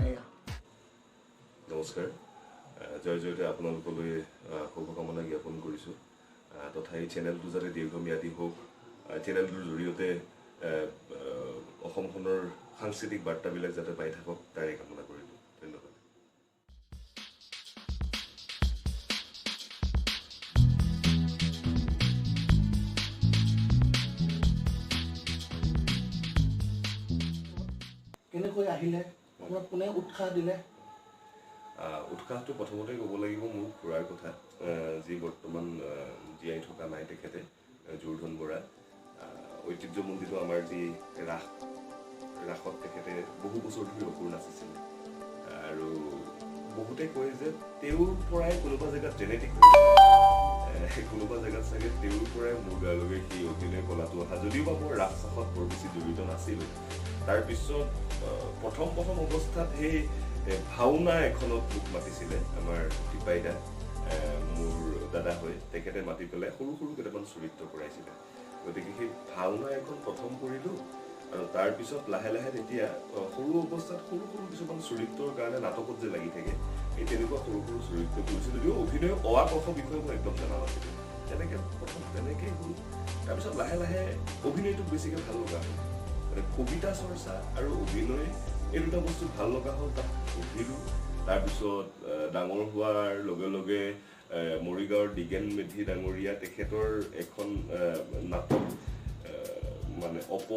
এয়া। নমস্কাৰ, জয় জয়তে আপোনালোকলৈ শুভকামনা জ্ঞাপন কৰিছোঁ তথা এই চেনেলটো যাতে দীৰ্ঘম্যাদী হওক, চেনেলটোৰ জৰিয়তে অসমখনৰ সাংস্কৃতিক বাৰ্তাবিলাক যাতে পাই থাকক তাৰে কামনা কৰিলোঁ। ধন্যবাদ। কেনেকৈ আহিলে, আপোনাক কোনে উৎসাহ দিলে? উৎসাহটো প্ৰথমতে ক'ব লাগিব মোৰ খুৰাৰ কথা, যি বৰ্তমান জীয়াই থকা নাই, তেখেতে জোৰধন বৰা। ঐতিহ্যমণ্ডিত আমাৰ যি ৰাস, ৰাসত তেখেতে বহু বছৰ ধৰি অসুৰ নাচিছিলে আৰু বহুতে কয় যে তেওঁৰ পৰাই কোনোবা জেগাত জেনেটিক, কোনোবা জেগাত চাগে তেওঁৰ পৰাই মোৰ গালৈকে সেই অভিনয় কলাটো অহা, যদিও বা মই ৰাস চাসত বৰ বেছি জড়িত নাছিলোঁ। তাৰপিছত প্ৰথম প্ৰথম অৱস্থাত সেই ভাওনা এখনত মোক মাতিছিলে আমাৰ টিপাইদা, মোৰ দাদা হৈ, তেখেতে মাতি পেলাই সৰু সৰু কেইটামান চৰিত্ৰ কৰাইছিলে। গতিকে সেই ভাওনা এখন প্ৰথম কৰিলোঁ আৰু তাৰপিছত লাহে লাহে তেতিয়া সৰু অৱস্থাত সৰু সৰু কিছুমান চৰিত্ৰৰ কাৰণে নাটকত যে লাগি থাকে, এই তেনেকুৱা সৰু সৰু চৰিত্ৰ কৰিছিলোঁ। যদিও অভিনয় অ আ ক খ বিষয়ে মই একদম জনা নাছিলোঁ, তেনেকৈ প্ৰথম তেনেকেই হ'ল। তাৰপিছত লাহে লাহে অভিনয়টোক বেছিকৈ ভাল লগা হ'ল, মানে কবিতা চৰ্চা আৰু অভিনয় এই দুটা বস্তু ভাল লগা হ'ল, তাত পঢ়িলোঁ। তাৰপিছত ডাঙৰ হোৱাৰ লগে লগে মৰিগাঁৱৰ দিগেন মেধি ডাঙৰীয়া, তেখেতৰ এখন নাটক, মানে অপ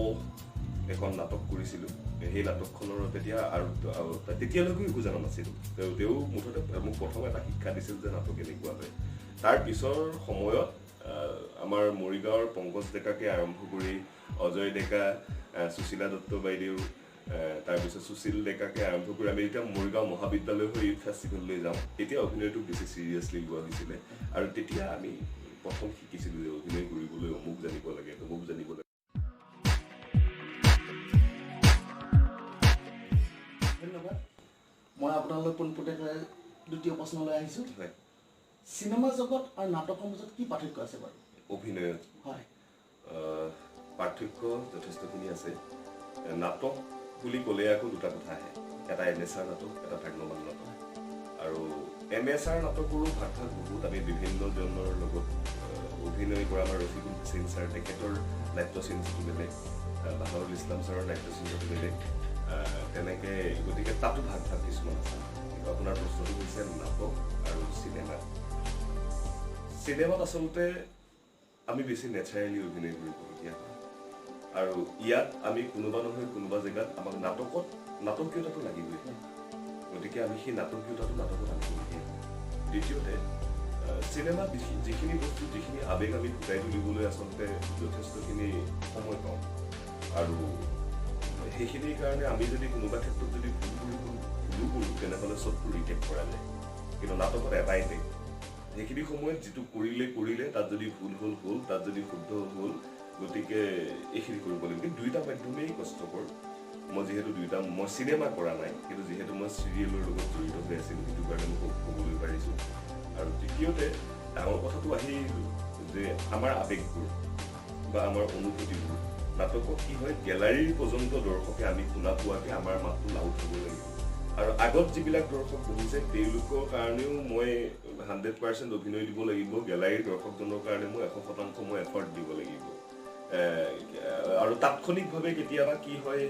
এখন নাটক কৰিছিলোঁ। সেই নাটকখনৰ তেতিয়া আৰু তেতিয়ালৈকেও একো জনা নাছিলোঁ। তেওঁ মুঠতে মোক প্ৰথম এটা শিক্ষা দিছিল যে নাটক এনেকুৱা হয়। তাৰ পিছৰ সময়ত আমাৰ মৰিগাঁৱৰ পংকজ ডেকাকে আৰম্ভ কৰি অজয় ডেকা, সুশীলা দত্ত বাইদেউ, তাৰপিছত সুশীল ডেকাকে আৰম্ভ কৰি আমি যেতিয়া মৰিগাঁও মহাবিদ্যালয় হৈ ইউথ ফেষ্টিভেললৈ যাওঁ, তেতিয়া অভিনয়টো বেছি চিৰিয়াছলি লোৱা হৈছিলে। আৰু তেতিয়া আমি প্ৰথম শিকিছিলোঁ যে অভিনয় কৰিবলৈ অমুক জানিব লাগে, তমুক জানিব লাগে। ধন্যবাদ। মই আপোনালৈ পোনপটীয়াকৈ দ্বিতীয় প্ৰশ্নলৈ আহিছোঁ। চিনেমা জগত আৰু নাটকৰ মাজত কি পাৰ্থক্য আছে বাৰু? অভিনয়ত হয়, পাৰ্থক্য যথেষ্টখিনি আছে। নাটক বুলি ক'লে আকৌ দুটা কথা আহে, এটা এমেচাৰ নাটক, এটা ভ্ৰাম্যমাণ নাটক। আৰু এমেচাৰ নাটকৰো ভাগ ভাগ বহুত। আমি বিভিন্নজনৰ লগত অভিনয় কৰা আমাৰ ৰফিকুল হুছেইন ছাৰ, তেখেতৰ নাট্য চিন্তাটো বেলেগ, বাহাৰুল ইছলাম ছাৰৰ নাট্য চিন্তাটো বেলেগ, তেনেকৈ গতিকে তাতো ভাগ ভাগ কিছুমান আছে। কিন্তু আপোনাৰ প্ৰশ্নটো হৈছে নাটক আৰু চিনেমা। চিনেমাত আচলতে আমি বেছি নেচাৰেলি অভিনয় কৰিবলগীয়া হয় আৰু ইয়াত আমি কোনোবা নহয় কোনোবা জেগাত আমাক নাটকত নাটকীয়তাটো লাগিবই, গতিকে আমি সেই নাটকীয়তাটো নাটকত আনিবলগীয়া হয়। দ্বিতীয়তে চিনেমাত যিখিনি বস্তু, যিখিনি আৱেগ আমি ফুটাই তুলিবলৈ আচলতে যথেষ্টখিনি সময় পাওঁ আৰু সেইখিনিৰ কাৰণে আমি যদি কোনোবা ক্ষেত্ৰত যদি ভুল কৰোঁ তেনেহ'লে চবটো ৰিটেক কৰা যায়। কিন্তু নাটকত এটাই টেক, সেইখিনি সময়ত যিটো কৰিলে কৰিলে, তাত যদি ভুল হ'ল হ'ল, তাত যদি শুদ্ধ হ'ল, গতিকে এইখিনি কৰিব লাগিব। কিন্তু দুয়োটা মাধ্যমেই কষ্টকৰ। মই যিহেতু দুয়োটা, মই চিনেমা কৰা নাই, কিন্তু যিহেতু মই চিৰিয়েলৰ লগত জড়িত হৈ আছিলোঁ, সেইটো কাৰণে মই ক'বলৈ পাৰিছোঁ। আৰু তৃতীয়তে ডাঙৰ কথাটো আহিল যে আমাৰ আৱেগবোৰ বা আমাৰ অনুভূতিবোৰ নাটকত কি হয়, গেলাৰীৰ পৰ্যন্ত দৰ্শকে আমি শুনা পোৱাকৈ আমাৰ মাতটো লাউড হ'ব লাগিব। আৰু আগত যিবিলাক দৰ্শক বহিছে তেওঁলোকৰ কাৰণেও মই 100% অভিনয় দিব লাগিব, গেলাৰীৰ দৰ্শকজনৰ কাৰণে মই 100% মই এফৰ্ট দিব লাগিব। আৰু তাৎক্ষণিকভাৱে কেতিয়াবা কি হয়,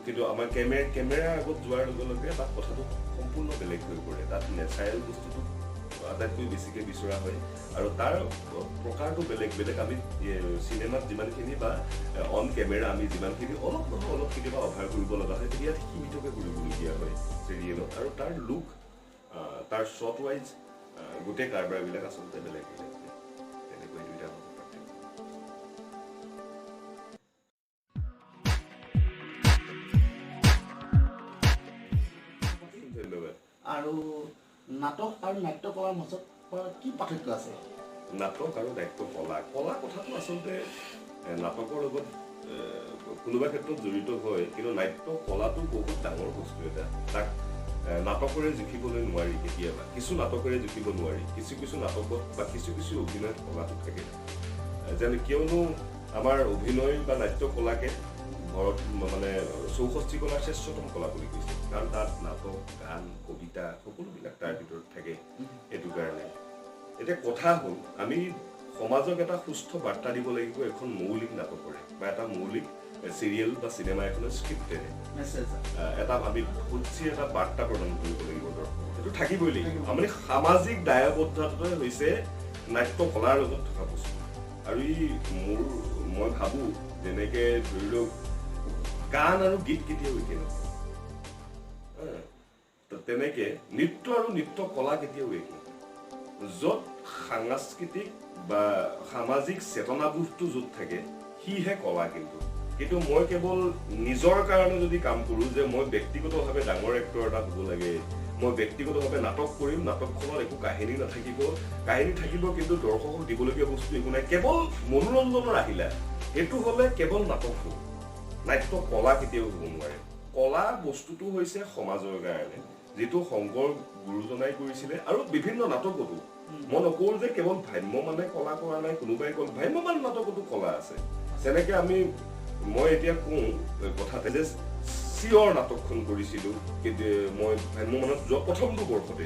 কিন্তু আমাৰ কেমেৰাৰ আগত যোৱাৰ লগে লগে তাত কথাটো সম্পূৰ্ণ বেলেগ হৈ পৰে। তাত নেচাৰেল বস্তুটো আটাইতকৈ বেছিকৈ বিচৰা হয় আৰু তাৰ প্ৰকাৰটো বেলেগ বেলেগ। আমি চিনেমাত যিমানখিনি বা অন কেমেৰা আমি যিমানখিনি অলপ নহয় অলপ কেতিয়াবা অভাৰ কৰিব লগা হয়, তেতিয়া সীমিতকৈ কৰিবলগীয়া হয় চিৰিয়েলত। আৰু তাৰ লুক, তাৰ শ্বট ৱাইজ গোটেই কাৰবাৰবিলাক আচলতে বেলেগ বেলেগ। তেনেকৈ দুইটা পাৰ্থক্য। ধন্যবাদ। আৰু নাটক আৰু নাট্যকলাৰ মাজত কি পাৰ্থক্য আছে? নাটক আৰু নাট্যকলা, কলা কথাটো আচলতে নাটকৰ লগত কোনোবা ক্ষেত্ৰত জড়িত হয়, কিন্তু নাট্য কলাটো বহুত ডাঙৰ বস্তু এটা। তাক নাটকৰে জুখিবলৈ নোৱাৰি, কেতিয়াবা কিছু নাটকেৰে জুখিব নোৱাৰি। কিছু কিছু নাটকত বা কিছু কিছু অভিনয়ত কলাটো থাকে, যেনে কিয়নো আমাৰ অভিনয় বা নাট্য কলাকে ঘৰত মানে 64 কলাৰ শ্ৰেষ্ঠতম কলা বুলি কৈছে, কাৰণ তাত নাটক, গান, কবিতা সকলোবিলাক তাৰ ভিতৰত থাকে। এইটো কাৰণে এতিয়া কথা হ'ল, আমি সমাজক এটা সুস্থ বাৰ্তা দিব লাগিব এখন মৌলিক নাটকৰে বা এটা মৌলিক চিৰিয়েল বা চিনেমা এখনৰ স্ক্ৰিপ্টেৰে এটা আমি সুস্থিৰ এটা বাৰ্তা প্ৰদান কৰিব লাগিব দৰ্শকক, সেইটো থাকিবই লাগিব। আমি সামাজিক দায়বদ্ধতাটোৱে হৈছে নাট্য কলাৰ লগত থকা বস্তু। আৰু ই মোৰ মই ভাবোঁ যেনেকে ধৰি লওক গান আৰু গীত কেতিয়াও একে নহয়, তেনেকে নৃত্য আৰু নৃত্য কলা কেতিয়াও একে নহয়। য'ত সাংস্কৃতিক বা সামাজিক চেতনাবোধটো য'ত থাকে সিহে কলা। কিন্তু কিন্তু মই কেৱল নিজৰ কাৰণে যদি কাম কৰোঁ যে মই ব্যক্তিগতভাৱে ডাঙৰ এক্টৰ এটা হ'ব লাগে, মই ব্যক্তিগতভাৱে নাটক কৰিম, নাটকখনত একো কাহিনী নাথাকিব, কাহিনী থাকিব কিন্তু দৰ্শকক দিবলগীয়া বস্তু একো নাই, কেৱল মনোৰঞ্জনৰ আহিলা, সেইটো হ'লে কেৱল নাটক হ'ব, নাট্য কলা কেতিয়াও হ'ব নোৱাৰে। কলা বস্তুটো হৈছে সমাজৰ কাৰণে, যিটো শংকৰ গুৰুজনাই কৰিছিলে। আৰু বিভিন্ন নাটকতো মই নকওঁ যে কেৱল ভ্ৰাম্যমানে কলা কৰা নাই, কোনোবাই কল ভ্ৰাম্যমান নাটকতো কলা আছে। যেনেকে আমি মই এতিয়া কওঁ কথাতে যে চিঞৰ নাটকখন কৰিছিলোঁ মই ভ্ৰাম্যমানত যোৱা প্ৰথমটো বৰ্ষতে,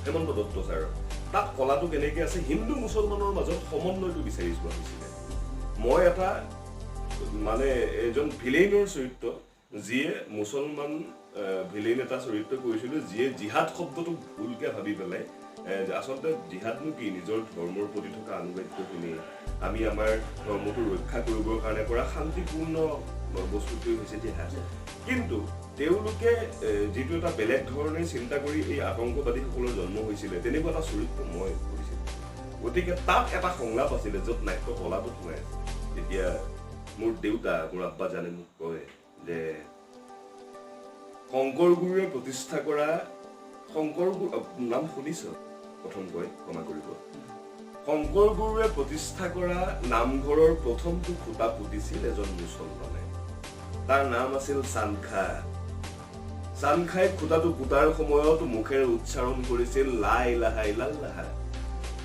হেমন্ত দত্ত ছাৰৰ, তাত কলাটো কেনেকে আছে, হিন্দু মুছলমানৰ মাজত সমন্বয়টো বিচাৰি যোৱা হৈছিলে। মই এটা মানে এজন ভিলেইনৰ চৰিত্ৰ, যিয়ে মুছলমান ভিলেইন এটা চৰিত্ৰ কৰিছিলোঁ, যিয়ে জিহাদ শব্দটোক ভুলকে ভাবি পেলাই, আচলতে জিহাদনো কি, নিজৰ ধৰ্মৰ প্ৰতি থকা আনুগত্যখিনি, আমি আমাৰ ধৰ্মটো ৰক্ষা কৰিবৰ কাৰণে কৰা শান্তিপূৰ্ণ বস্তুটোৱে হৈছে জিহাদ। কিন্তু তেওঁলোকে যিটো এটা বেলেগ ধৰণে চিন্তা কৰি এই আতংকবাদীসকলৰ জন্ম হৈছিলে, তেনেকুৱা এটা চৰিত্ৰ মই কৰিছিলোঁ। গতিকে তাত এটা সংলাপ আছিলে য'ত নাট্য কলাটো সোমাই আছে। তেতিয়া মোৰ দেউতা, মোৰ আব্বা জানে মোক কয় যে শংকৰ গুৰুৱে প্ৰতিষ্ঠা কৰা, শংকৰ গুৰু নাম শুনিছ প্ৰথম কয়, ক্ষমা কৰিব, শংকৰ গুৰুৱে প্ৰতিষ্ঠা কৰা নামঘৰৰ প্ৰথমটো খুঁটা পুতিছিল এজন মুছলমানে, তাৰ নাম আছিল চানখা। চানখাই খুঁটাটো পুতাৰ সময়ত মুখেৰে উচ্চাৰণ কৰিছিল লা ইলাহা ইল্লাল্লাহ,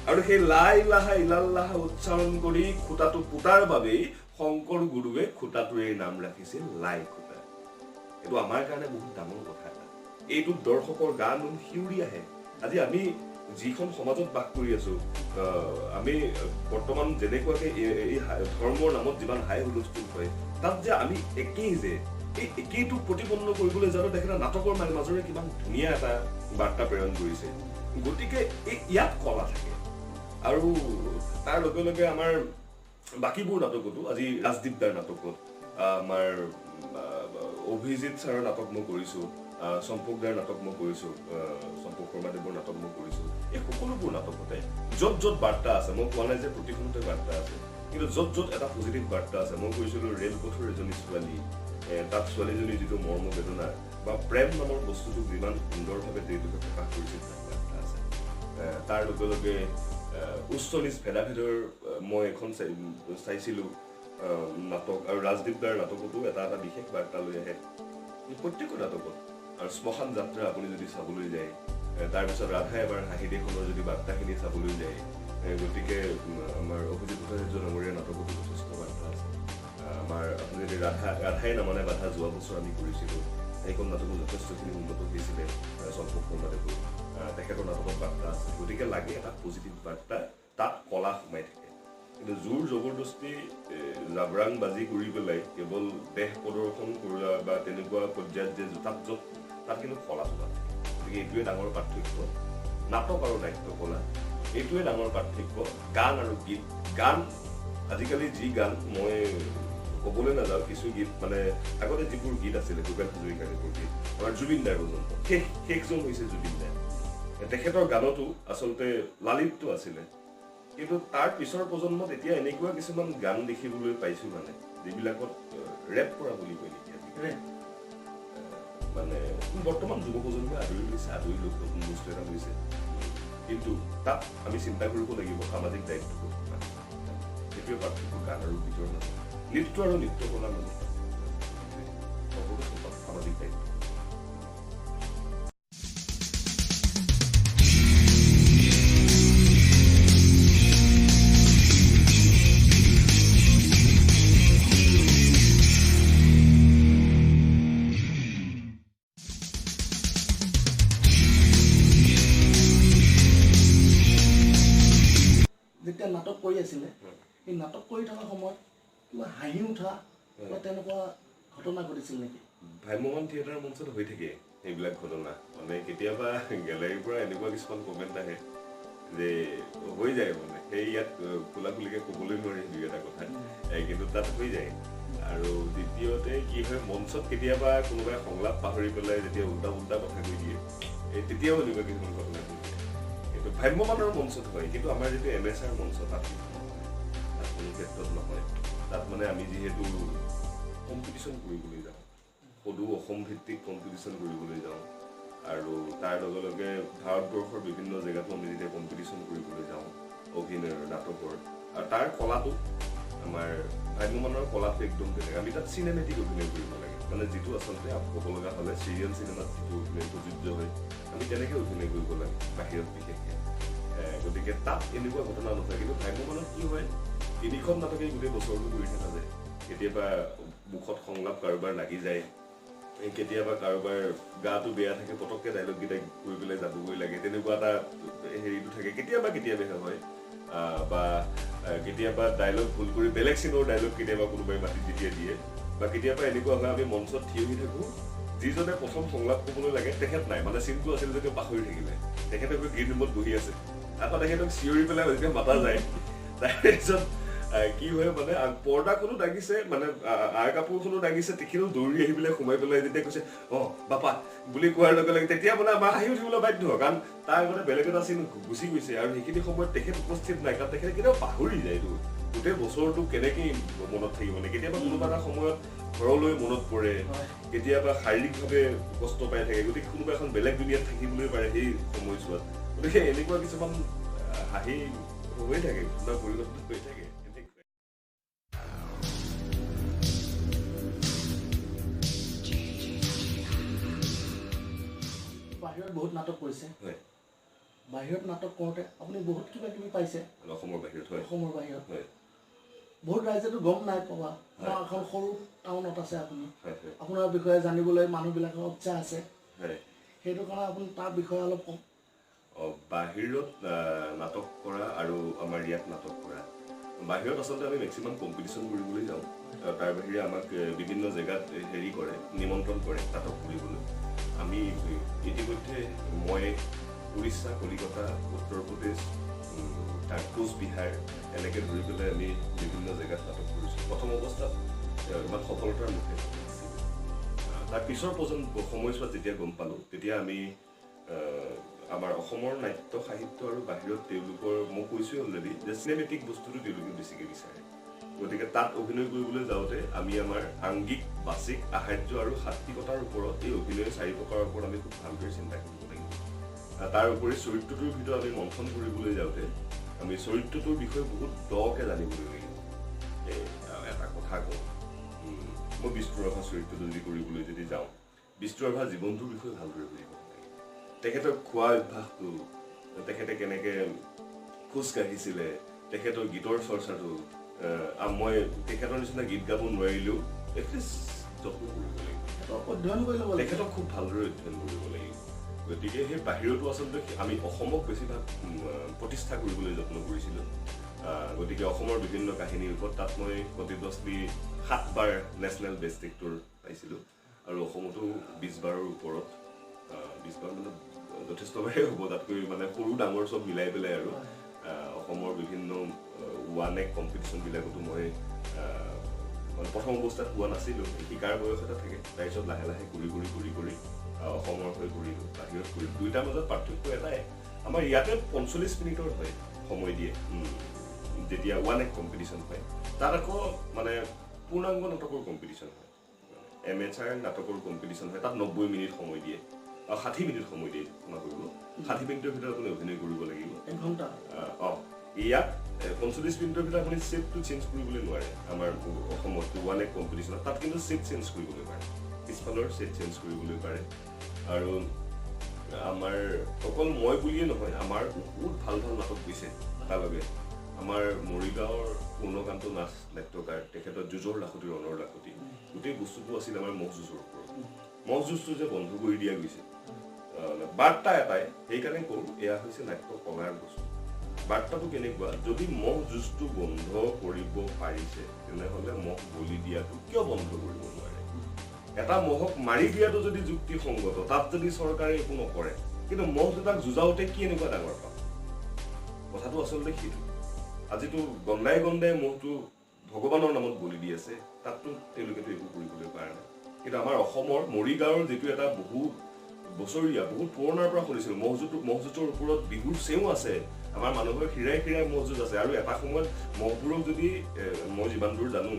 আৰু সেই লা ইলাহা ইল্লাল্লাহ উচ্চাৰণ কৰি খুঁটাটো পুতাৰ বাবেই শংকৰ গুৰুৱে খুঁটাটোৰে নাম ৰাখিছিল লাই খুঁটা। এইটো আমাৰ কাৰণে বহুত ডাঙৰ কথা এটা, এইটোত দৰ্শকৰ গা নোম শিউৰি আহে। আজি আমি যিখন সমাজত বাস কৰি আছো, আমি বৰ্তমান যেনেকুৱাকে এই ধৰ্মৰ নামত যিমান হাই হুলস্থুল হয়, তাত যে আমি একেই, যে এই একেইটোক প্ৰতিপন্ন কৰিবলৈ যাওঁতে তেখেতে নাটকৰ মাজেৰে কিমান ধুনীয়া এটা বাৰ্তা প্ৰেৰণ কৰিছে। গতিকে এই ইয়াত কলা থাকে। আৰু তাৰ লগে লগে আমাৰ বাকীবোৰ নাটকতো, আজি ৰাজদীপ দাৰ নাটকত, আমাৰ অভিজিত ছাৰৰ নাটক মই কৰিছোঁ, চম্পক দাৰ নাটক মই কৰিছোঁ, চম্পক শৰ্মাদেৱৰ নাটক মই কৰিছোঁ, এই সকলোবোৰ নাটকতে য'ত য'ত বাৰ্তা আছে, মই কোৱা নাই যে প্ৰতিখনতে বাৰ্তা আছে, কিন্তু য'ত য'ত এটা পজিটিভ বাৰ্তা আছে। মই কৰিছিলোঁ ৰেলপথৰ এজনী ছোৱালী, তাত ছোৱালীজনীৰ যিটো মৰ্ম বেদনা বা প্ৰেম নামৰ বস্তুটোক যিমান সুন্দৰভাৱে তেওঁলোকে প্ৰকাশ কৰিছিল, তাত বাৰ্তা আছে। তাৰ লগে লগে উচ্চ নীচ ভেদাভেদৰ মই এখন চাইছিলোঁ নাটক, আৰু ৰাজদীপ দাৰ নাটকতো এটা এটা বিশেষ বাৰ্তা লৈ আহে প্ৰত্যেকৰ নাটকত। আৰু শ্মশান যাত্ৰা আপুনি যদি চাবলৈ যায়, তাৰপিছত ৰাধা এবাৰ হাঁহি দেশখনৰ যদি বাৰ্তাখিনি চাবলৈ যায়, গতিকে আমাৰ অভিজিত ভট্টাচাৰ্য ডাঙৰীয়াৰ নাটকতো যথেষ্ট বাৰ্তা আছে। আমাৰ আপুনি যদি ৰাধাই নামানে বাধা যোৱা বছৰ আমি কৰিছিলোঁ, সেইখন নাটকো যথেষ্টখিনি উন্নত হৈছিলে চম্পক শৰ্মাদেৱৰ, তেখেতৰ নাটকত বাৰ্তা আছে। গতিকে লাগে এটা পজিটিভ বাৰ্তা, তাত কলা সোমাই থাকে। কিন্তু জোৰ জবৰদস্তি জাবৰাং বাজি কৰি পেলাই কেৱল দেহ প্ৰদৰ্শন কৰা বা তেনেকুৱা পৰ্যায়ত যে তাত য'ত তাত কিন্তু কলাটো নাথাকে। গতিকে এইটোৱে ডাঙৰ পাৰ্থক্য নাটক আৰু নাট্য কলা, এইটোৱে ডাঙৰ পাৰ্থক্য গান আৰু গীত। গান আজিকালি যি গান মই ক'বলৈ নাযাওঁ, কিছু গীত মানে আগতে যিবোৰ গীত আছিলে ভূপেন হাজৰিকাৰ এইবোৰ গীত, আমাৰ জুবিন দাৰ পৰ্যন্ত শেষজন হৈছে জুবিন দা, তেখেতৰ গানতো আচলতে লালিত্য আছিলে। কিন্তু তাৰ পিছৰ প্ৰজন্মত এতিয়া এনেকুৱা কিছুমান গান দেখিবলৈ পাইছোঁ মানে যিবিলাকত ৰেপ কৰা বুলি কয় নেকি আজিকালি, মানে বৰ্তমান যুৱ প্ৰজন্মই আদৰি লৈছে, আদৰি লৈ নতুন বস্তু এটা লৈছে। কিন্তু তাত আমি চিন্তা কৰিব লাগিব সামাজিক দায়িত্বটো কিমান, সেইটোৱে পাৰ্থক্য গান আৰু গীতৰ মাজত, নৃত্য আৰু নৃত্য কলাৰ মাজত সকলো সামাজিক দায়িত্ব। আছিলে, এই নাটক কৰি থকা সময়ত কিবা হাঁহি উঠা বা তেনেকুৱা ঘটনা ঘটিছিল নেকি? ভ্ৰাম্যমান থিয়েটাৰ মঞ্চত হৈ থাকে সেইবিলাক ঘটনা। মানে কেতিয়াবা গেলেৰীৰ পৰা এনেকুৱা কিছুমান কমেণ্ট আহে যে হৈ যায়, মানে সেই ইয়াত খোলা খুলিকৈ ক'বলৈ নোৱাৰি দুই এটা কথা, কিন্তু তাত হৈ যায়। আৰু দ্বিতীয়তে কি হয়, মঞ্চত কেতিয়াবা কোনোবাই সংলাপ পাহৰি পেলাই যেতিয়া উল্টা উল্টা কথা কৈ দিয়ে, এই তেতিয়াও এনেকুৱা কিছুমান ঘটনা হৈ যায়। কিন্তু ভ্ৰাম্যমানৰ মঞ্চত হয়, কিন্তু আমাৰ যিটো এমেচাৰ মঞ্চ তাত নহয়, তাত কোনো ক্ষেত্ৰত নহয়। তাত মানে আমি যিহেতু কম্পিটিশ্যন কৰিবলৈ যাওঁ, সদৌ অসম ভিত্তিক কম্পিটিশ্যন কৰিবলৈ যাওঁ, আৰু তাৰ লগে লগে ভাৰতবৰ্ষৰ বিভিন্ন জেগাতো আমি যেতিয়া কম্পিটিশ্যন কৰিবলৈ যাওঁ অভিনয়ৰ, নাটকৰ, আৰু তাৰ কলাটো আমাৰ ভ্ৰাম্যমানৰ কলাটো একদম বেলেগ। আমি তাত চিনেমেটিক অভিনয় কৰিব লাগে, মানে যিটো আচলতে ক'ব লগা হ'লে চিৰিয়েল চিনেমাত যিটো অভিনয় প্ৰযোজ্য হয়, আমি তেনেকৈ অভিনয় কৰিব লাগে বাহিৰত বিশেষকৈ। গতিকে তাত এনেকুৱা ঘটনা নহয়। কিন্তু ভ্ৰাম্যমানত কি হয়, তিনিখন নাটকেই গোটেই বছৰটো কৰি থকা যায়। কেতিয়াবা মুখত সংলাপ কাৰোবাৰ লাগি যায়, কেতিয়াবা কাৰোবাৰ গাটো বেয়া থাকে, পটককৈ ডাইলগকেইটা কৰি পেলাই যাবগৈ লাগে, তেনেকুৱা এটা হেৰিটো থাকে। কেতিয়াবা কেতিয়াবাহে হয়, বা কেতিয়াবা ডাইলগ ভুল কৰি বেলেগ চিনৰ ডাইলগ কেতিয়াবা কোনোবাই মাতি যেতিয়া দিয়ে, বা কেতিয়াবা এনেকুৱা হয় আমি মঞ্চত থিয় হৈ থাকোঁ, যিজনে প্ৰথম সংলাপ ক'বলৈ লাগে তেখেত নাই, মানে চিনটো আছিল যেতিয়া পাহৰি থাকিলে, তেখেতে গৈ গ্ৰীণ ৰুমত বহি আছে, আকৌ তেখেতক চিঞৰি পেলাই যেতিয়া মাতা যায়, তাৰপিছত কি হয় মানে পৰ্দাখনো দাঙিছে, মানে আৰ কাপোৰখনো দাঙিছে, তেখেতো দৌৰি আহি পেলাই সোমাই পেলাই যেতিয়া কৈছে অঁ বাপা বুলি কোৱাৰ লগে লগে তেতিয়া মানে আমাৰ হাঁহি উঠিবলৈ বাধ্য, কাৰণ তাৰ আগতে বেলেগ এটা চিন গুচি গৈছে আৰু সেইখিনি সময়ত তেখেত উপস্থিত নাই, কাৰণ তেখেতে কেতিয়াবা পাহৰি যায়। এইটো গোটেই বছৰটো কেনেকৈ মনত থাকিব মানে, কেতিয়াবা কোনোবা এটা সময়ত ঘৰলৈ মনত পৰে, কেতিয়াবা শাৰীৰিকভাৱে কষ্ট পাই থাকে, গতিকে কোনোবা এখন বেলেগ দুনিয়াত থাকিবলৈ পাৰে সেই সময়ছোৱাত। গতিকে এনেকুৱা কিছুমান হাঁহি হৈ থাকে, ঘটনা পৰিৱৰ্তন হৈ থাকে। বাহিৰত বহুত নাটক কৰিছে, বাহিৰত নাটক কৰোঁতে আপুনি বহুত কিবা কিবি পাইছে। অসমৰ বাহিৰত হয়, অসমৰ বাহিৰত বহুত ৰাইজেতো গম নাই পোৱা। আমাৰ এখন সৰু টাউনত আছে আপুনি, আপোনাৰ বিষয়ে জানিবলৈ মানুহবিলাকৰ উৎসাহ আছে, সেইটো কাৰণে আপুনি তাৰ বিষয়ে অলপ কওক। বাহিৰত নাটক কৰা আৰু আমাৰ ইয়াত নাটক কৰা, বাহিৰত আচলতে আমি মেক্সিমাম কম্পিটিশ্যন কৰিবলৈ যাওঁ, তাৰ বাহিৰে আমাক বিভিন্ন জেগাত হেৰি কৰে, নিমন্ত্ৰণ কৰে নাটক কৰিবলৈ। আমি ইতিমধ্যে মই উৰিষ্যা, কলিকতা, উত্তৰ প্ৰদেশ, তাৰ কোচবিহাৰ এনেকৈ ধৰি পেলাই আমি বিভিন্ন জেগাত নাটক কৰিছোঁ। প্ৰথম অৱস্থাত ইমান সফলতাৰ মুখে নাছিল, তাৰ পিছৰ সময়ছোৱাত যেতিয়া গম পালোঁ, তেতিয়া আমি আমাৰ অসমৰ নাট্য সাহিত্য আৰু বাহিৰত তেওঁলোকৰ, মই কৈছোঁৱেই অলৰেডি যে চিনেমেটিক বস্তুটো তেওঁলোকে বেছিকৈ বিচাৰে। গতিকে তাত অভিনয় কৰিবলৈ যাওঁতে আমি আমাৰ আংগিক, বাচিক, আহাৰ্য আৰু সাত্বিকতাৰ ওপৰত, এই অভিনয়ৰ চাৰি প্ৰকাৰৰ ওপৰত আমি খুব ভালদৰে চিন্তা কৰিব লাগিব। তাৰ উপৰি চৰিত্ৰটোৰ ভিতৰত আমি মন্থন কৰিবলৈ যাওঁতে আমি চৰিত্ৰটোৰ বিষয়ে বহুত দকৈ জানিবলৈ লাগিব। এটা কথা কওঁ, মই বিষ্ণুৰাভা চৰিত্ৰটো যদি কৰিবলৈ যদি যাওঁ, বিষ্ণুৰাভা জীৱনটোৰ বিষয়ে ভালদৰে বুজিব লাগে, তেখেতৰ খোৱা অভ্যাসটো, তেখেতে কেনেকৈ খোজ কাঢ়িছিলে, তেখেতৰ গীতৰ চৰ্চাটো, মই তেখেতৰ নিচিনা গীত গাব নোৱাৰিলেও এটলিষ্ট যত্ন কৰিব লাগিব, অধ্যয়ন কৰিব লাগিব, তেখেতক খুব ভালদৰে অধ্যয়ন কৰিব লাগিব। গতিকে সেই বাহিৰতো আচলতে আমি অসমক বেছিভাগ প্ৰতিষ্ঠা কৰিবলৈ যত্ন কৰিছিলোঁ। গতিকে অসমৰ বিভিন্ন কাহিনীৰ ওপৰত তাত মই কণ্টিনিউৱাছলি 7 বাৰ নেশ্যনেল বেষ্ট এক্টৰ পাইছিলোঁ, আৰু অসমতো 20 বাৰৰ ওপৰত, 20 বাৰ মানে যথেষ্টবাৰেই হ'ব, তাতকৈ মানে সৰু ডাঙৰ চব মিলাই পেলাই। আৰু অসমৰ বিভিন্ন ওৱান এক কম্পিটিশ্যনবিলাকতো মই মানে প্ৰথম অৱস্থাত পোৱা নাছিলোঁ, শিকাৰ বয়স এটা থাকে, তাৰপিছত লাহে লাহে কৰি কৰি কৰি কৰি অসমৰ হৈ কৰিলোঁ, বাহিৰত কৰিলোঁ। দুয়োটাৰ মাজত পাৰ্থক্য এটাই, আমাৰ ইয়াতে 45 মিনিটৰ হয় সময় দিয়ে যেতিয়া ওৱান এক কম্পিটিশ্যন হয়, তাত আকৌ মানে পূৰ্ণাংগ নাটকৰ কম্পিটিশ্যন হয়, এমেচাৰ নাটকৰ কম্পিটিশ্যন হয়, তাত 90 মিনিট সময় দিয়ে, 60 মিনিট সময় দিয়ে, ক্ষমা কৰিব, 60 মিনিটৰ ভিতৰত আপুনি অভিনয় কৰিব লাগিব। এঘণ্টা। অঁ, ইয়াত 45 মিনিটৰ ভিতৰত আপুনি ছেটটো চেঞ্জ কৰিবলৈ নোৱাৰে আমাৰ অসমত ওৱান এক কম্পিটিশ্যনত, তাত কিন্তু ছেট চেঞ্জ কৰিবলৈ পাৰে, পিছফালৰ ছেট চেঞ্জ কৰিবলৈ পাৰে। আৰু আমাৰ অকল মই বুলিয়ে নহয়, আমাৰ বহুত ভাল ভাল নাটক গৈছে তালৈকে। আমাৰ মৰিগাঁৱৰ পূৰ্ণকান্ত নাথ নাট্যকাৰ, তেখেতৰ যুঁজৰ লাখুটি ৰণৰ লাখুটি, গোটেই বস্তুটো আছিল আমাৰ ম'হ যুঁজৰ ওপৰত। ম'হ যুঁজটো যে বন্ধ কৰি দিয়া গৈছে, বাৰ্তা এটাই, সেইকাৰণে কওঁ এয়া হৈছে নাট্য কলাৰ বস্তু। বাৰ্তাটো কেনেকুৱা, যদি মহ যুঁজটো বন্ধ কৰিব পাৰিছে তেনেহ'লে মহ বলি দিয়াটো কিয় বন্ধ কৰিব নোৱাৰে? এটা মহক মাৰি দিয়াটো যদি যুক্তিসংগত, তাত যদি চৰকাৰে একো নকৰে, কিন্তু মহ দুটাক যুঁজাওঁতে কি এনেকুৱা ডাঙৰ পাপ? কথাটো আচলতে সেইটো। আজিতো গন্দাই গন্দাই মহটো ভগৱানৰ নামত বলি দি আছে, তাততো তেওঁলোকেতো একো কৰিবলৈ পৰা নাই। কিন্তু আমাৰ অসমৰ মৰিগাঁৱৰ যিটো এটা বহু বছৰীয়া, বহুত পুৰণাৰ পৰা শুনিছিলোঁ, মহ যুঁজৰ ওপৰত বিহুৰ চেও আছে, আমাৰ মানুহৰ শিৰাই শিৰাই মহ যুঁজ আছে। আৰু এটা সময়ত মহবোৰক যদি, মই যিমান দূৰ জানো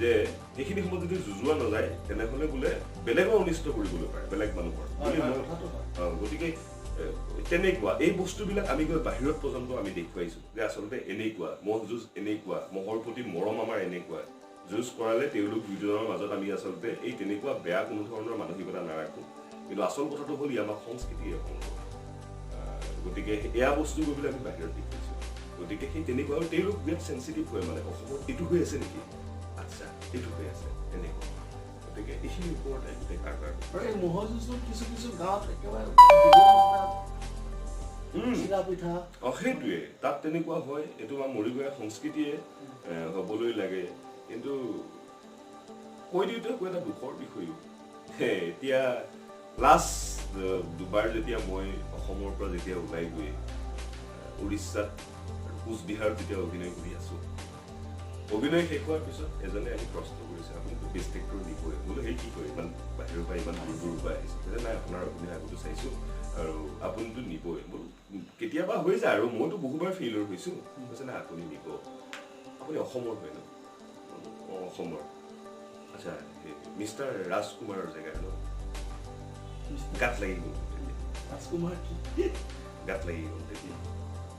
যে সেইখিনি সময়ত যদি যুঁজোৱা নাযায় তেনেহ'লে বোলে বেলেগৰ অনিষ্ট কৰিবলৈ পাৰে, বেলেগ মানুহৰ। গতিকে তেনেকুৱা এই বস্তুবিলাক আমি গৈ বাহিৰত পৰ্যন্ত আমি দেখুৱাইছোঁ যে আচলতে এনেকুৱা মহ যুঁজ, এনেকুৱা মহৰ প্ৰতি মৰম আমাৰ এনেকুৱা। যুঁজ কৰালে তেওঁলোক দুজনৰ মাজত আমি আচলতে এই তেনেকুৱা বেয়া কোনো ধৰণৰ মানসিকতা নাৰাখোঁ। কিন্তু আচল কথাটো হ'ল ই আমাক সংস্কৃতিৰ অংগ। গতিকে এয়া বস্তু গৈ পেলাই আমি বাহিৰত দেখুৱাইছোঁ। গতিকে সেই তেনেকুৱা, আৰু তেওঁলোক বিৰাট চেঞ্চিটিভ হয়, মানে অসমত এইটো হৈ আছে নেকি, আচ্ছা এইটো হৈ আছে, তেনেকুৱা। গতিকে এইখিনিৰ ওপৰতে গোটেই কাৰবাৰ। আৰু এই ম'হৰ যুঁজটো কিছু কিছু গাঁৱত একেবাৰে চিৰা পিঠা, সেইটোৱে তাত তেনেকুৱা হয়। এইটো আমাৰ মৰিগঞা সংস্কৃতিয়ে হ'বলৈ লাগে। কিন্তু কৈ দিওঁতে কৈ এটা দুখৰ বিষয়ো, এতিয়া লাষ্ট দুবাৰ যেতিয়া মই অসমৰ পৰা যেতিয়া ওলাই গৈ উৰিষ্যাত আৰু কোচবিহাৰত যেতিয়া অভিনয় কৰি আছোঁ, অভিনয় শেষ হোৱাৰ পিছত এজনে আহি প্ৰশ্ন কৰিছে, আপুনিতো বেষ্ট এক্টৰ নিবই। বোলো সেই কি কয়, ইমান বাহিৰৰ পৰা ইমান দূৰ দূৰৰ পৰা আহিছে। কৈছে নাই, আপোনাৰ অভিনয় আগতো চাইছোঁ আৰু আপুনিতো নিবই। বোলো কেতিয়াবা হৈ যায় আৰু মইতো বহুবাৰ ফেইলৰ হৈছোঁ। কৈছে নাই, আপুনি নিব, আপুনি অসমৰ হয় ন? অঁ, অসমৰ। আচ্ছা, মিষ্টাৰ ৰাজকুমাৰৰ জেগা ন? গাত লাগি গ'ল তেতিয়া। ৰাজকুমাৰ কি? গাত লাগি গ'ল তেতিয়া।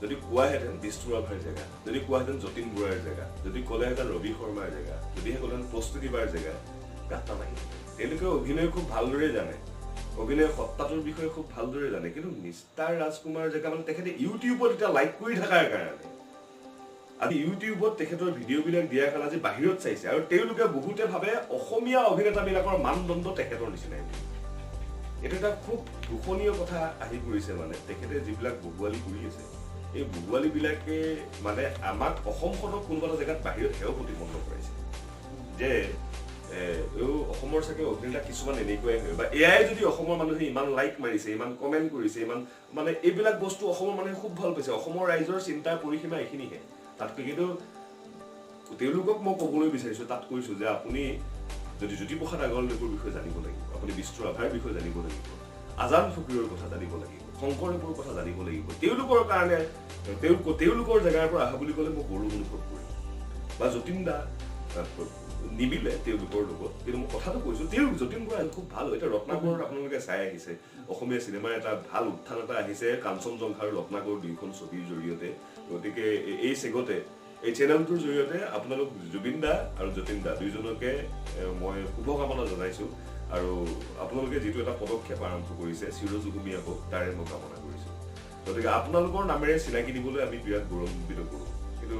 যদি কোৱাহেঁতেন বিষ্ণু ৰাভাৰ জেগা, যদি কোৱাহেঁতেন যতীন বৰাৰ জেগা, যদি ক'লেহেঁতেন ৰবি শৰ্মাৰ জেগা, যদিহে ক'লেহেঁতেন প্ৰস্তুতিবাৰ জেগা, গাত নালাগিলেহেঁতেন। তেওঁলোকে অভিনয় খুব ভালদৰে জানে, অভিনয় সত্তাটোৰ বিষয়ে খুব ভালদৰে জানে। কিন্তু মিষ্টাৰ ৰাজকুমাৰ জেগা মানে তেখেতে ইউটিউবত এতিয়া লাইক কৰি থকাৰ কাৰণে, আজি ইউটিউবত তেখেতৰ ভিডিঅ'বিলাক দিয়াৰ কাৰণে আজি বাহিৰত চাইছে। আৰু তেওঁলোকে বহুতে ভাবে অসমীয়া অভিনেতাবিলাকৰ মানদণ্ড তেখেতৰ নিচিনাই। এইটো এটা খুব দুখনীয় কথা আহি পৰিছে। মানে তেখেতে যিবিলাক বহুৱালি কৰি আছে, এই বহুৱালিবিলাকে মানে আমাক অসমখনক কোনোবা এটা জেগাত বাহিৰত সেও প্ৰতিপন্ন কৰাইছে যে অসমৰ চাগে অভিনেতা কিছুমান এনেকুৱাই হয়, বা এয়াই যদি অসমৰ মানুহে ইমান লাইক মাৰিছে, ইমান কমেণ্ট কৰিছে, ইমান মানে এইবিলাক বস্তু অসমৰ মানুহে খুব ভাল পাইছে। অসমৰ ৰাইজৰ চিন্তাৰ পৰিসীমা এইখিনিহে। তাতকৈ কিন্তু তেওঁলোকক মই ক'বলৈ বিচাৰিছোঁ, তাত কৈছোঁ যে আপুনি যদি জ্যোতিপ্ৰসাদ আগৰৱালাদেৱৰ বিষয়ে জানিব লাগিব, আপুনি বিষ্ণু ৰাভাৰ বিষয়ে জানিব লাগিব, আজান ফকীৰৰ কথা জানিব লাগিব, শংকৰদেৱৰ কথা জানিব লাগিব। তেওঁলোকৰ কাৰণে তেওঁলোকৰ জেগাৰ পৰা অহা বুলি ক'লে মই গৌৰৱ অনুভৱ কৰিম। বা যতীন দা নিমিলে তেওঁলোকৰ লগত, কিন্তু মই কথাটো কৈছোঁ, তেওঁ যতীন বৰা খুব ভাল হয়। এতিয়া ৰত্নাকৰত আপোনালোকে চাই আহিছে, অসমীয়া চিনেমাৰ এটা ভাল উত্থান এটা আহিছে কাঞ্চনজংঘা আৰু ৰত্নাকৰ দুয়োখন ছবিৰ জৰিয়তে। গতিকে এই চেগতে এই চেনেলটোৰ জৰিয়তে আপোনালোক জুবিন দা আৰু যতীন দা দুয়োজনকে মই শুভকামনা জনাইছোঁ। আৰু আপোনালোকে যিটো এটা পদক্ষেপ আৰম্ভ কৰিছে চিৰযুগমীয়া হওক, তাৰে মই কামনা কৰিছোঁ। গতিকে আপোনালোকৰ নামেৰে চিনাকি দিবলৈ আমি বিৰাট গৌৰৱান্বিত কৰোঁ। কিন্তু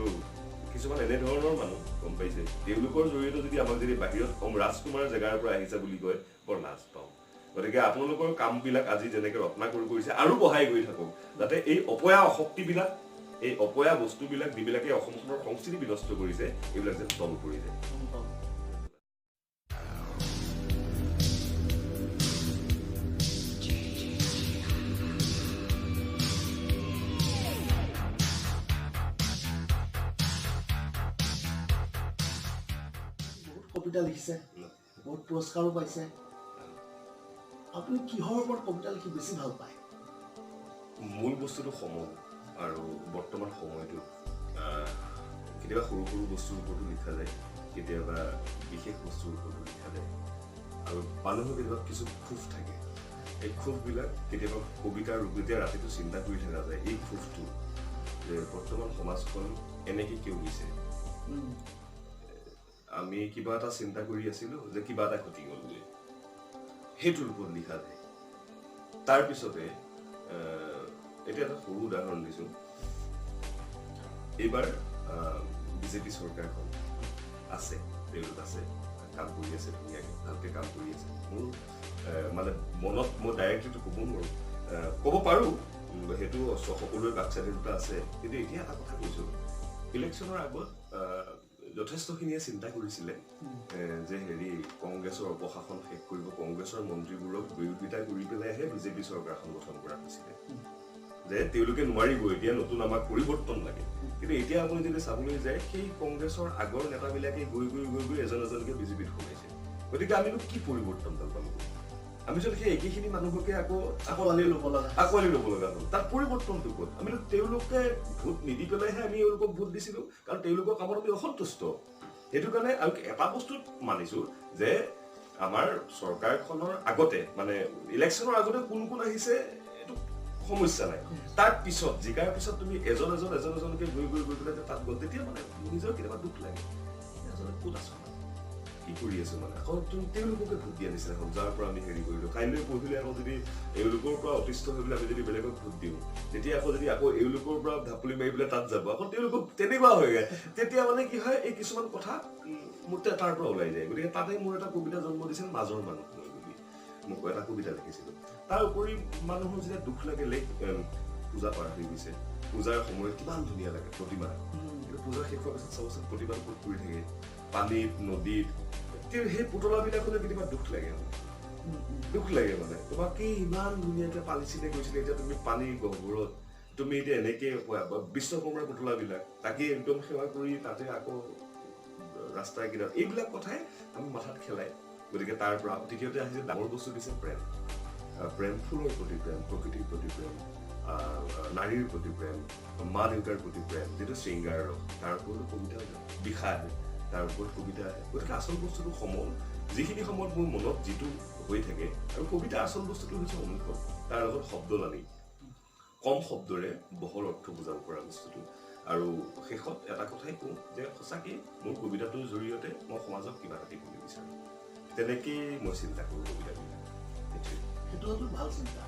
কিছুমান এনেধৰণৰ মানুহ গম পাইছে, তেওঁলোকৰ জৰিয়তে যদি আমাক যদি বাহিৰত ৰাজকুমাৰ জেগাৰ পৰা আহিছে বুলি কয়, বৰ লাজ পাওঁ। গতিকে আপোনালোকৰ কামবিলাক আজি যেনেকৈ ৰত্নাকৰ কৰিছে আৰু বঢ়াই গৈ থাকক, যাতে এই অপয়া শক্তিবিলাক, এই অপয়া বস্তুবিলাক যিবিলাকে অসমখনৰ সংস্কৃতি বিনষ্ট কৰিছে, এইবিলাক যেন তল পৰি যায়। বহুত কবিতা লিখিছে, বহুত পুৰস্কাৰো পাইছে। আপুনি কিহৰ ওপৰত কবিতা লিখি বেছি ভাল পায়? মূল বস্তুটো সময় আৰু বৰ্তমান সময়টোত কেতিয়াবা সৰু সৰু বস্তুৰ ওপৰতো লিখা যায়, কেতিয়াবা বিশেষ বস্তুৰ ওপৰতো লিখা যায়। আৰু মানুহৰ কেতিয়াবা কিছু ক্ষোভ থাকে, এই ক্ষোভবিলাক কেতিয়াবা কবিতাৰ ৰূপ, যেতিয়া ৰাতিটো চিন্তা কৰি থকা যায় এই ক্ষোভটো যে বৰ্তমান সমাজখন এনেকৈ কিয় গৈছে, আমি কিবা এটা চিন্তা কৰি আছিলোঁ যে কিবা এটা ঘটি গ'ল বুলি, সেইটোৰ ওপৰত লিখা যায়। তাৰপিছতে এতিয়া এটা সৰু উদাহৰণ দিছোঁ। এইবাৰ বিজেপি চৰকাৰখন আছে, তেওঁলোক আছে, কাম কৰি আছে, ধুনীয়াকৈ ভালকৈ কাম কৰি আছে। মোৰ মানে মনত মই ডাইৰেক্টলিটো ক'ব নোৱাৰোঁ, ক'ব পাৰোঁ সেইটো সকলোৰে বাক স্বাধীনতা আছে। কিন্তু এতিয়া এটা কথা কৈছোঁ, ইলেকশ্যনৰ আগত যথেষ্টখিনিয়ে চিন্তা কৰিছিলে যে হেৰি কংগ্ৰেছৰ অপশাসন শেষ কৰিব, কংগ্ৰেছৰ মন্ত্ৰীবোৰক বিৰোধিতা কৰি পেলাইহে বিজেপি চৰকাৰখন গঠন কৰা হৈছিলে, যে তেওঁলোকে নোৱাৰিব, এতিয়া নতুন আমাক পৰিৱৰ্তন লাগে। কিন্তু এতিয়া আপুনি যদি চাবলৈ যায়, সেই কংগ্ৰেছৰ আগৰ নেতাবিলাকে গৈ গৈ গৈ গৈ এজন এজনকে বিজেপিত সোমাইছে। গতিকে আমিনো কি পৰিৱৰ্তনডাল পালোঁ? আমি যদি সেই একেখিনি মানুহকে আকৌ আঁকোৱালি ল'ব লগা হ'ল, তাত পৰিৱৰ্তনটো ক'ত? আমি তেওঁলোকে ভোট নিদি পেলাইহে আমি এওঁলোকক ভোট দিছিলোঁ, কাৰণ তেওঁলোকৰ কামত আমি অসন্তুষ্ট। সেইটো কাৰণে আৰু এটা বস্তুত মানিছোঁ যে আমাৰ চৰকাৰখনৰ আগতে, মানে ইলেকশ্যনৰ আগতে কোন কোন আহিছে এইটো সমস্যা নাই, তাৰ পিছত জিকাৰ পিছত তুমি এজন এজন এজন এজনকে গৈ গৈ গৈ পেলাই তাত গ'ল, তেতিয়া মানে নিজৰ কেতিয়াবা দুখ লাগে, আচলতে ক'ত আছো, কি কৰি আছো মানে। আকৌ তেওঁলোককে ভোট দিয়া নিচিনা হ'ল, যাৰ পৰা আমি হেৰি কৰিলোঁ। কাইলৈ পঢ়িলে আকৌ যদি এওঁলোকৰ পৰা অতিষ্ঠ হৈ পেলাই আমি যদি বেলেগক ভোট দিওঁ, তেতিয়া আকৌ যদি আকৌ এওঁলোকৰ পৰা ঢাপলি মাৰি পেলাই তাত যাব, আকৌ তেওঁলোকক তেনেকুৱা হৈ যায়। তেতিয়া মানে কি হয়, এই কিছুমান কথা মোৰ তাৰ পৰা ওলাই যায়। গতিকে তাতে মোৰ এটা কবিতা জন্ম দিছিল, মাজৰ মানুহ বুলি মোক এটা কবিতা লিখিছিলোঁ। তাৰ উপৰি মানুহৰ যেতিয়া দুখ লাগে, লেক পূজা পাৰ হৈ গৈছে, পূজাৰ সময়ত কিমান ধুনীয়া লাগে প্ৰতিমা, কিন্তু পূজা শেষ হোৱাৰ পিছত চাবচোন প্ৰতিমা ক'ত পৰি থাকে, পানীত, নদীত। সেই পুতলাবিলাকলৈ কেতিয়াবা দুখ লাগে মানে, দুখ লাগে মানে তোমাকে ইমান ধুনীয়াকে পালিছিলে গৈছিলে, এতিয়া তুমি পানীৰ গহ্বৰত, তুমি এতিয়া এনেকে বিশ্বকৰ্মাৰ পুতলাবিলাক তাকে একদম সেৱা কৰি তাতে আকৌ ৰাস্তাৰ কিনাৰত, এইবিলাক কথাই আমি মাথাত খেলাই। গতিকে তাৰ পৰা তৃতীয়তে আহিছে ডাঙৰ বস্তু দিছে প্ৰেম, প্ৰেম ফুলৰ প্ৰতি প্ৰেম, প্ৰকৃতিৰ প্ৰতি প্ৰেম, নাৰীৰ প্ৰতি প্ৰেম, মা দেউতাৰ প্ৰতি প্ৰেম, যিটো শৃংগাৰ ৰস, তাৰ ওপৰতো কবিতা, বিষাদ, তাৰ ওপৰত কবিতা আহে। গতিকে আচল বস্তুটো সমল, যিখিনি সময়ত মোৰ মনত যিটো হৈ থাকে। আৰু কবিতা আচল বস্তুটো হৈছে অনুভৱ, তাৰ লগত শব্দ নানি, কম শব্দৰে বহল অৰ্থ বুজাব পৰা বস্তুটো। আৰু শেষত এটা কথাই কওঁ যে সঁচাকৈ মোৰ কবিতাটোৰ জৰিয়তে মই সমাজক কিবা এটা দিবলৈ বিচাৰোঁ, তেনেকেই মই চিন্তা কৰোঁ কবিতাবিলাক। সেইটো ভাল চিন্তা।